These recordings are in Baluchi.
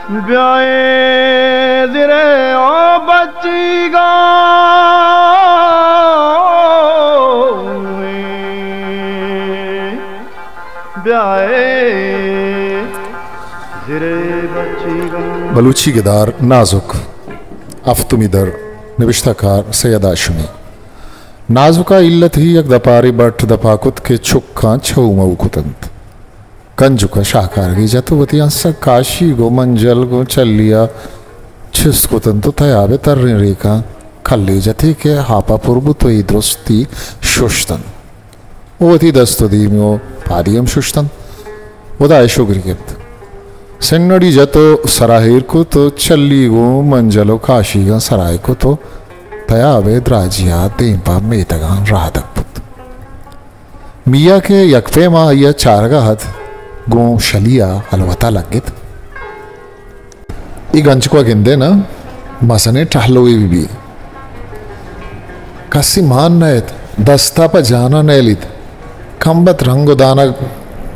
بیائے زرے او بچیگاں، بیائے زرے بچیگاں۔ بلوچی گدار نازک، ہفتمی در، نبشتہ کار سید ہاشمی۔ نازک ءَ الت ہی یک دپارے بٹ دپا کت کہ چکاں چو مئو کتنت۔ گنجک ءَ شاکارگے جت ءُ وتی انسک کاشی گوں منجل گوں چلی ءَ چست کتنت ءُ تیاب ءِ تریں ریکاں کلے جتے کہ آپ ءَ پر بوت ءُ اے درستی ششتنت ءُ وتی دست ءُ دیم ءُ پادی ہم ششتنت۔ ہدا ءِ شگری گپت۔ سنڑی جت ءُ سرا ایر کت ءُ چلی گوں منجل ءُ کاشیگاں سرا کت ءُ تیاب ءِ دراجی ءَ دیم پہ میتگاں راہ دپ بوت۔ میا کہ یک پیما آئی ءَ چارگ ءَ ات، گوں شلی ءَ ہلوت ءَ لگت۔ اے گنجک ءَ گندئے نا، مزنیں ٹہلوے بہ بی۔ کسی مان نئیت، دست ءَ پہ جان ءَ نیلیت۔ کمبت رنگ ءُ دانگ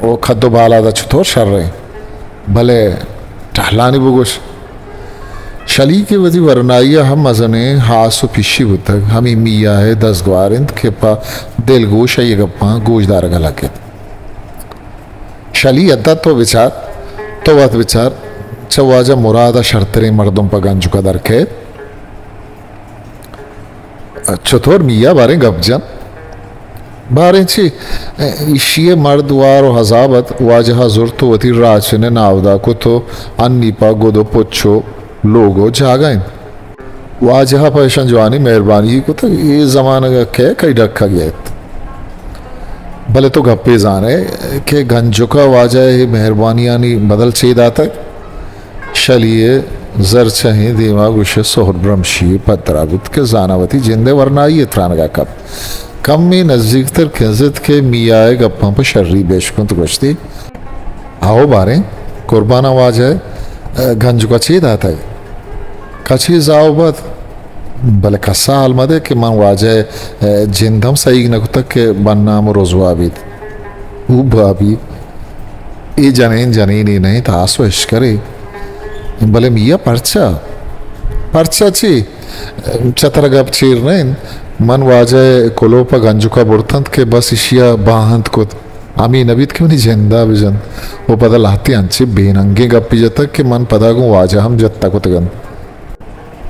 ءُ کد ءُ بالاد ءَ چتور شر ایں، بلے ٹہلانی بگوش۔ شلی کہ وتی ورنائی ءَ ہم مزنیں ہاس ءُ پیشی بوتگ، ہمے میا ءِ دزگوار انت کہ پہ دلگوش آئی ءِ گپاں گوش دارگ ءَ لگت۔ شلی، ادا تو بچار، تو وت بچار، چہ واجہ مراد ءَ شرتریں مردم پہ گنجک ءَ در کئیت۔ چتور میا، باریں گپ جن۔ باریں چی؟ ایشی ءِ مرد وار ءُ عذاب ات، واجہ ءَ زرت ءُ وتی راچن ءِ ناودا کت ءُ انی پہ گد ءُ پچ ءُ لوگ ءُ جاگہ انت۔ واجہ ءَ پہ ایشاں جوانیں مہربانی کتگ، اے زمانگ ءَ کئے کئی ڈکگ ءَ ات؟ بلے تو گپے زانئے کہ گنجک ءَ واجہ ءِ اے مہربانیانی بدل چے داتگ؟ شلی ءِ زرچہیں دیم ءَ گوش ءِ سہر برمشی پدرا بوت کہ زاناں وتی جند ءِ ورنائی ءِ ترانگ ءَ کپت۔ کمے نزیکتر کنزت کہ میا ءِ گپاں پہ شری بہ اشکنت، گوشتی، ہئو باریں، قرباناں واجہ ءَ گنجک ءَ چے داتگ؟ کچے زاہ ءُ بد، بلے کس ءَ حال مدئے کہ من واجہ ءِ جند ہم سہیگ نہ کتگ کہ بدنام ءُ رزوا بیت۔ او بابی، اے جنین جنینے نہ انت، آس ءُ اشکرے۔ بلے میا پرچا؟ پرچا چی؟ چہ ترا گپ چیر نہ انت۔ من واجہ ءِ کلوہ پہ گنجک ءَ برتنت کہ بس ایشی ءَ باہند کت، ہمے نہ بیت کہ منی جند ءَ بہ جنت۔ ءُ پدا لہتے انچیں بے ننگیں گپے جتگ کہ من پدا گوں واجہ ہم جت نہ کتگ انت۔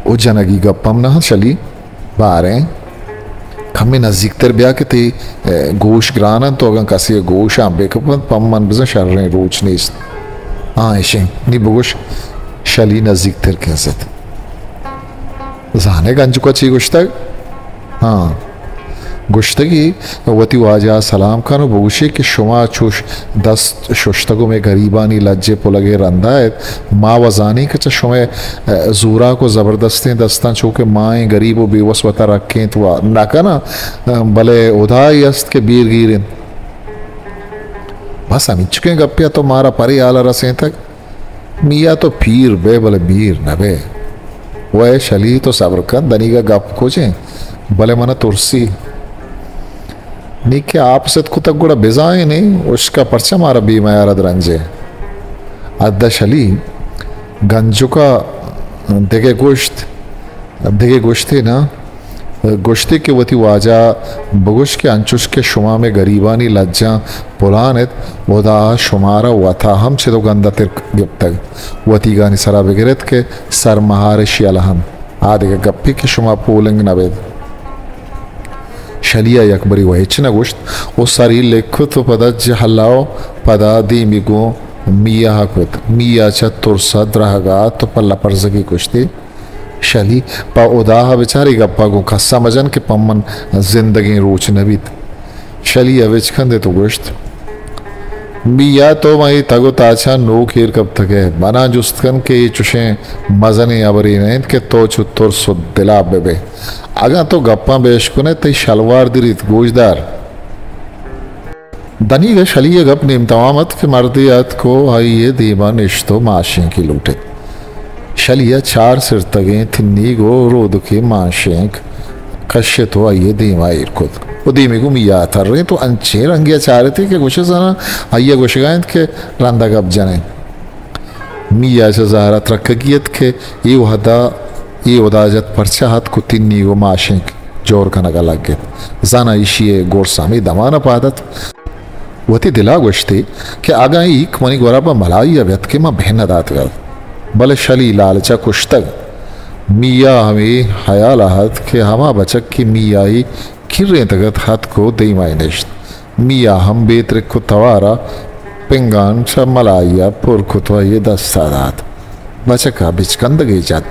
او جنگی گپ ہم نہ انت شلی۔ باریں، کمے نزیکتر بیا کہ تئی، اے، گوش گران انت، تو اگاں کسے ءِ گوشاں بہ کپنت، پہ من بزاں شریں روچ نیست۔ آں، اشیں، نی بگوش۔ شلی نزیکتر کنزت۔ زانئے گنجک ءَ چی گوشتگ؟ ہاں، گوشتگی، وتی واجہ ءَ سلام کن ءُ بگوشے کہ شما چوش دست ششتگ ءُ مئے گریبانی لج ءِ پلگ ءِ رندا ات۔ ما و زانیں کہ چہ شمئے، اے، زوراک ءُ زبردستیں دستاں چو کہ ما ایں گریب ءُ بے وس وتا رکینت و نہ کناں، بلے ہدائے است کہ بیرگیر انت۔ بس ہمینچکیں گپے ءَ تو مارا پرے حال ءَ رسینتگ۔ میا تو پیر بئے بلے میر نہ بئے۔ وئے شلی تو صبر کن، دنیگا گپ کجیں، بلے منا ترسی۔ نی کہ آپ ست کتگ گڑا بزائینے، اشکا پرچا مارا بے میارا درنجے۔ ادا شلی گنجکا دگہ گوشت، دگہ گوشتے نا۔ گوشتی کہ وتی واجہ ءَ بگوش کہ انچوش کہ شما مئے گریبانی لجاں پلان ات، ہدا ءَ شمارا وتا ہم چد ءُ گندتر گپتگ۔ وتیگانی سرا بگر ات کہ سرمہارش یلہ انت۔ آ دگہ گپے کہ شما پولنگ نہ بیت۔ شلی ءَ یکبرے و ہچ نہ گوشت ءُ سری لکت ءُ پدا جہلا ءُ پدا دیمی گوں میا ءَ کت۔ میا چہ ترس ءَ درہگ ءَ ات ءُ پہ لپرزگی گوشتی، شلی، پہ ہدا ءَ بچار، اے گپ ءَ گوں کس ءَ مجن کہ پہ من زندگیں روچ نہ بیت۔ شلی ءَ بچکندت ءُ گوشت، میا، تو مئے تگ ءُ تاچاں نوک ایر کپتگ ئے، منا جست کن کہ اے چشیں مزنیں ہبرے نہ انت کہ تو چو ترس ءُ دلاپ بہ بئے۔ اگاں تو گپاں بہ اشکن ئے، تئی شلوار دریت، گوشدار۔ دنیگہ شلی ءِ گپ نیم تمام ات کہ مردے اتک ءُ آئی ءِ دیم ءَ نشت ءُ ماشینکے لوٹت۔ شلی ءَ چار سرتگیں تنیگ ءُ رودکے ماشینک کشت ءُ آئی ءِ دیم ءَ ایر کت ءُ دیمی گوں میا ءَ ترینت ءُ انچیں رنگے ءَ چارتی کہ گوشے زاناں آئی ءَ گوشگ ءَ انت کہ رند ءَ گپ جنیں۔ میا چہ زہر ءَ ترکگی ات کہ اے وہدا اے ہداجت پرچا اتک و تنیگ و ماشینک جور کنگ ءَ لگت۔ زاناں ایشی ءِ گورس ہمے دمان ءَ پاد ات۔ وتی دل ءَ گوشت ئے کہ اگاں اے ہیک منی گورا پہ ملائی ءَ بیت کہ من بہ نہ داتگ ات، بلے شلی لالچ ءَ کشتگ۔ میا ہمے ہیال ءَ ات کہ ہما بچک کہ میا ءِ کرینتگ ات، اتک و دیم ءَ نشت۔ میا ہم بے ترک و توار ءَ پنگان چہ ملائی ءَ پر کت و آئی ءِ دست ءَ دات۔ بچک ءَ بچکندگے جت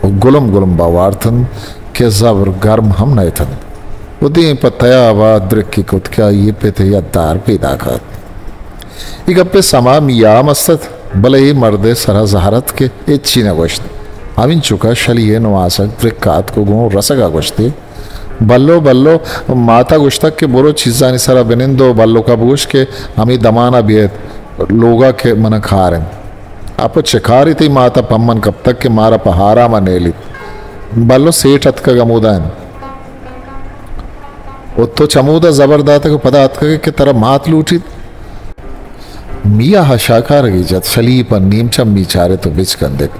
و گلم گلم بہ وارتنت کہ زبر گرم ہم نہ اتنت و دیم پہ تیاب ءَ درکے کت کہ آئی ءِ پت ءِ یدار پیداک ات۔ اے گپ ءِ سما میا ہم است ات، بلے اے مرد ءِ سر ءَ زہر ات کہ ہچی نہ گوشت۔ ہمینچک ءَ شلی ءِ نماسگ درک ءَ اتک و گوں رسگ ءَ گوشت ئے، بلو، بلو، مات ءَ گوشتگ کہ برو چیزانی سر ءَ بنند و بلک ءَ بگوش کہ ہمے دمان ءَ بیایت لوگ ءَ کہ من ءَ کار انت۔ اپو چہ کارے تئی مات ءَ پمن کپتگ کہ مارا پہ آرام ءَ نیلیت؟ بلو سیٹھ اتکگ ہمودا انت و تو چمودا زبر داتگ و پدا اتکگ ئے کہ ترا مات لوٹیت؟ میا ءَ شاکارگے جت، شلی ءَ پہ نیم چمی چارت و بچکندت۔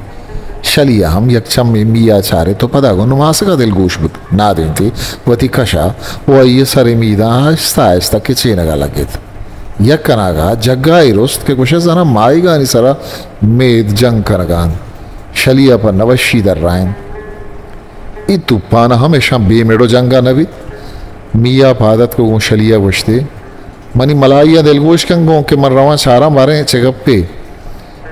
شلی ءَ ہم یک چمے میا ءَ چارت و پدا گوں نماسگ ءَ دلگوش بوت۔ نادینت ئے وتی کش ءَ و آئی ءِ سر ءِ میداں آہستہ آہستہ کچینگ ءَ لگت۔ یک اناگہ جگاہے رست کہ گوشئے زاناں ماہیگانی سر ءَ مید جنگ کنگ ءَ انت۔ شلی ءَ پہ نوشی درائینت۔ اے توپان ءَ ہم اشاں بے مڑ و جنگ ءَ نہ بیت۔ میا پاد اتک و گوں شلی ءَ گوشت ئے، منی ملائی ءَ دلگوش کن گوں کہ من رواں چاراں باریں چہ گپے۔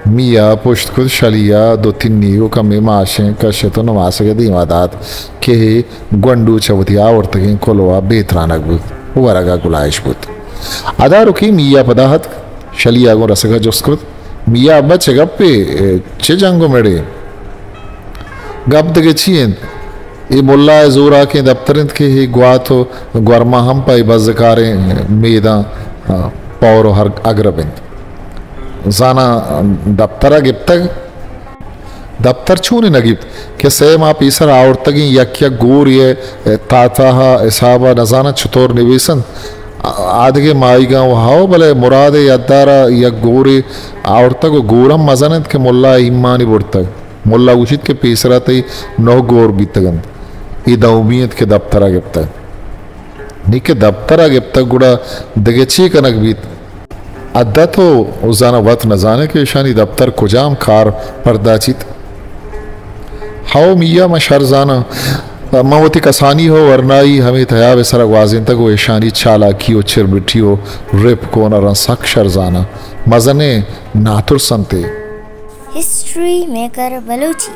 میا پشت کت، شلی ءَ دو تنیگ و کمے ماشیں کشت و نماسگ ءِ دیم ءَ دات کہ اے گونڈو چہ وتی آورتگیں کلوہ ءَ بے ترانگ بوت و ورگ ءَ گلائیش بوت۔ ادارکے میا پدا اتک، شلی ءَ گوں رسگ ءَ جست کت، میا ابا چہ گپے، چہ جنگ و مڑے؟ گپ دگہ چی انت؟ اے ملا ءِ زوراکیں دپتر انت کہ اے گوات و گورماں ہم پہ اے بزکاریں میداں، آ، پور و ہر اگرب انت۔ زاناں دپتر ءَ گپتگ؟ دپتر چون نہ گپت کہ سئے ماہ پیسر آورتگیں یک یک گورے ءِ تاتاہ ءِ حساب ءَ نزاناں چطور نبیس انت۔ آ، آدگہ ماہیگاں و ہئو، بلے مراد ءِ یدار ءَ یک گورے آورتگ و گور ہم مزن انت کہ ملا ءَ ایمانی برتگ۔ ملا گوشیت کہ پیسرا تئی نہ گور بیتگ انت۔ اے دومی انت کہ دپتر ءَ گپتگ۔ نی کہ دپتر ءَ گپتگ گڑا دگہ چے کنگ بیت؟ ادا تو زاناں وت نزانئے کہ اشانی دپتر کجام کار پرداچیت؟ ہئو میا، من شر زاناں۔ من وتی کسانی و ورنائی ہمے تیاب ءِ سرا گوازینتگ و اشانی چالاکی و چربٹی و رپک و ہنراں سک شر زاناں۔ مزنیں ناترس انت اے۔ History maker Balochi.